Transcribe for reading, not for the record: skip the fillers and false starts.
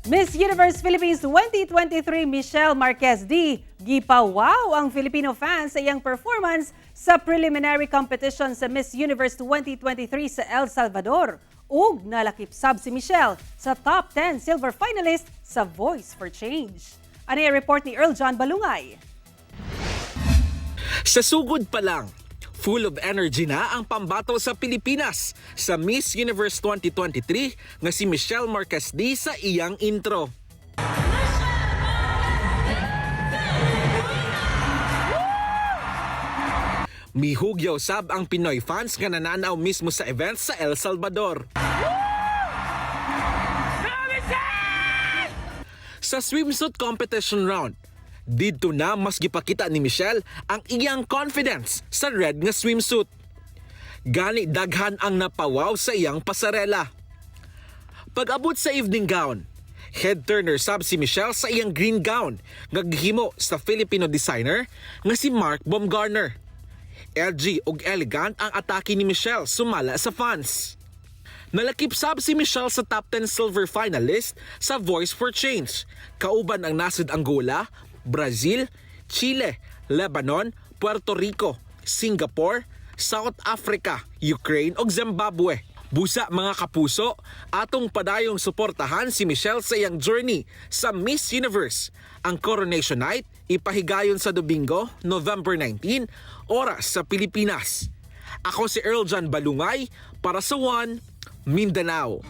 Miss Universe Philippines 2023 Michelle Marquez Dy gipawaw ang Filipino fans sa iyang performance sa preliminary competition sa Miss Universe 2023 sa El Salvador. Ug nalakip sab si Michelle sa top 10 silver finalist sa Voice for Change. Ano yung report ni Earl John Balungay? Sa sugod pa lang, full of energy na ang pambato sa Pilipinas sa Miss Universe 2023 nga si Michelle Marquez Dy sa iyang intro. Mihugyaw sab ang Pinoy fans nga nananaw mismo sa event sa El Salvador. Sa swimsuit competition round, didto na mas gipakita ni Michelle ang iyang confidence sa red nga swimsuit. Gani daghan ang napawaw sa iyang pasarela. Pag-abot sa evening gown, head turner sab si Michelle sa iyang green gown nga gihimo sa Filipino designer nga si Mark Baumgartner. Edgy ug elegant ang atake ni Michelle sumala sa fans. Nalakip sab si Michelle sa top 10 silver finalist sa Voice for Change. Kauban ang nasod Angola, Brazil, Chile, Lebanon, Puerto Rico, Singapore, South Africa, Ukraine ug Zimbabwe. Busa, mga kapuso, atong padayong suportahan si Michelle sa iyang journey sa Miss Universe. Ang Coronation Night ipahigayon sa Domingo, November 19, oras sa Pilipinas. Ako si Earl John Balungay para sa One Mindanao.